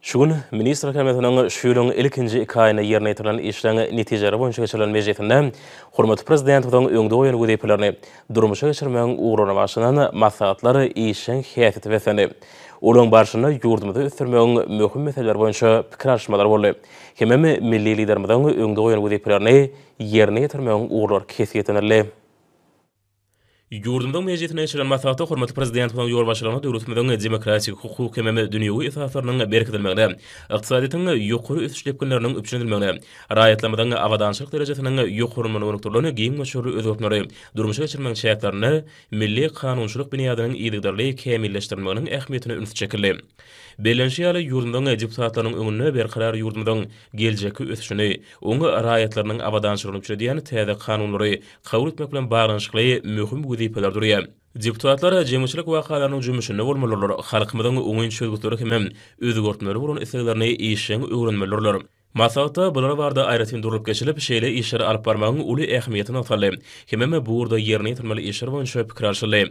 Şu gün Ministrler Kabinetiniň şu ýylyň ilkinji iki aýynda ýerine ýetirilen işleriň netijeleri boýunça geçirilen mejlisinde hormatly Prezidentimiziň öňde goýan wezipelerini durmuşa geçirmegiň ugurlaryna bagyşlanan maslahatlar işjeň häsiýete beslendi. Olaryň barşynda ýurdumyzy ösdürmegiň möhüm meseleleri boýunça pikir alyşmalar boldy. Hemem milli Liderimiziň öňde goýan wezipelerini ýerine ýetirmegiň ugurlary kesgitlenildi. Ýurdumyzyň Mejlisinde geçirilen maslahatda hormatly Prezidentimiziň ýolbaşçylygynda döwletimiziň demokratik, hukuk hemem dünýewi esaslarynyň berkidilmegine, ykdysadyýetiň ýokary ösüş depginleriniň üpjün edilmegine, raýatlarymyzyň abadançylyk derejesiniň ýokarlanmagyna gönükdirilen giň möçberli özgertmeleri durmuşa geçirmegiň çäklerinde milli kanunçylyk binýadynyň yzygiderli kämilleşdirilmeginiň ähmiýetine üns çekildi. Bellenişi ýaly, ýurdumyzyň deputatlarynyň öňünde berkarar ýurdumyzyň geljekki ösüşini, oň raýatlarynyň abadançylygyny üpjün edýän täze kanunlary kabul etmek bilen baglanyşykly möhüm wezipeler durýar. Deputatlar jemgyýetçilik wakalarynyň jümmüşinde bolmalydyrlar, halkymyzyň oňyn çözgütleri hemem özgertmelere bolan isleglerini işjeň öwrenmelidirler. Maslahatda bular barada aýratyn durlup geçilip, şeýle işleri alyp barmagyň uly ähmiýeti nygtaldy hemem bu ugurda ýerine ýetirilmeli işler boýunça pikir alşyldy.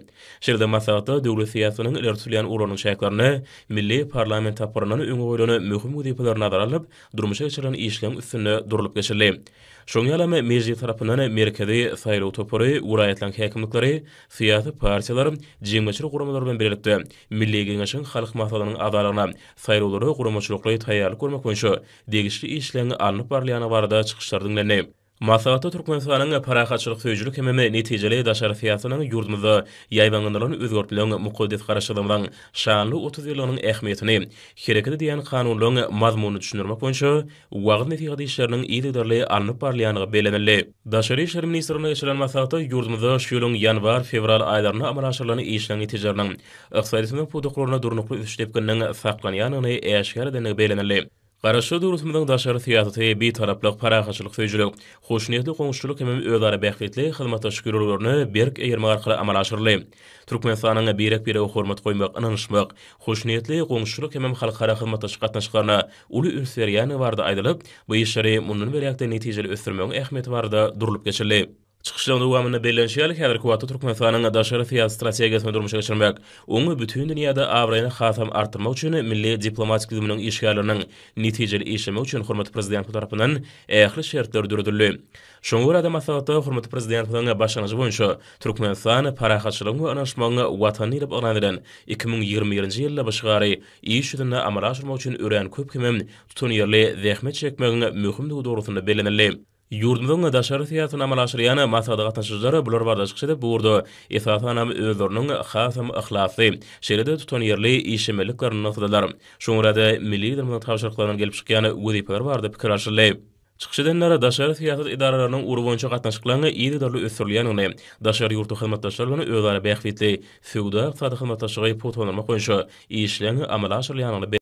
Şeýle-de maslahatda döwlet syýasatynyň ileri tutulýan ugurlarynyň çäklerinde milli parlament tapgyryndan öňe goýlan möhüm wezipeler nazara alnyp, durmuşa geçirilen işleň üstünde durlup geçildi. Şonuň ýalam Mejlis tarapyndan Merkezi saýlaw topary, welaýatlaryň häkimlikleri, syýasy partiýalar, jemgyýetçilik guramalary bilen birlikde Milli Geňeşiň Halk Maslahatynyň agzalaryna saýlawlara guramaçylykly taýýarlyk görmek boýunça degişli işleň alnyp barylýandygy barada çykyşlar diňlendi. Maslahatda Türkmenistanyň parahatçylyk söýüjilik hemem netijeli daşary syýasatynyň ýurdumyzda ýaýbaňlandyrylan özgertmeleň mukaddes Garaşsyzlygymyzyň şanly 30 ýyllygynyň ähmiýetini, hereket edýän kanunlaryň mazmunyny düşündirmek boýunça wagyz-nesihat işleriniň yzygiderli alnyp barylýandygy bellenildi. Daşary işler ministrliginde geçirilen maslahatda ýurdumyzda şu ýylyň ýanwar-fewral aýlarynda amala aşyrylan işleň netijeleriniň ykdysadyýetimiziň pudaklarynda durnukly ösüş depgininiň saklanýandygyny äşgär edendigi bellenildi. Garaşsyz döwletimiziň daşary syýasaty Bitaraplyk, parahatçylyk söýüjilik, hoşniýetli goňşuçylyk hemem özara bähbitli hyzmatdaşlyk ýörelgelerine berk eýermek arkaly amala aşyryldy. Türkmenistanyň birek-birege hormat goýmak, ynanyşmak, hoşniýetli goňşuçylyk hemem halkara hyzmatdaşlyk gatnaşyklaryna uly üns berýändigi barada aýdylyp, bu işleri mundan beýläk-de netijeli ösdürmegiň ähmiýeti barada durlup geçildi. Çykyşlaryň dowamynda bellenişi ýaly, häzirki wagtda Türkmenistanyň daşary syýasy strategiýasyny durmuşa geçirmek, oň bütin dünýäde abraýyny hasam artdyrmak üçin milli diplomatik düzüminiň işgärleriniň netijeli işlemegi üçin hormatly Prezidentimiz tarapyndan ähli şertler döredildi. Şoňa görä-de, maslahatda hormatly Prezidentimiziň başlangyjy boýunça Türkmenistan parahatçylygyň we ynanyşmagyň Watany diýlip yglan edilen 2021-nji ýylda bu şygary iş ýüzünde amala aşyrmak üçin örän köp hemem tutanýerli zähmet çekmegiň möhümdigi dogrusynda bellenildi. Ýurdumyzyň daşary syýasatyny amala aşyrýan maslahata gatnaşyjylar bular barada çykyş edip, bu ugurda esasanam özleriniň hasam yhlasly, şeýle-de tutanýerli işlemeliliklerini nygtadylar. Şoňa görä-de, milli Liderimiziň tabşyryklaryndan gelip çykýan wezipeler barada pikir alşyldy. Çykyş edenler daşary syýasat edaralarynyň ugry boýunça gatnaşyklaryň yzygiderli ösdürilýändigini, daşary ýurtly hyzmatdaşlar bilen özara bähbitli söwda-ykdysady hyzmatdaşlygy pugtalandyrmak boýunça işleň amala aşyrylýandygyny bellediler.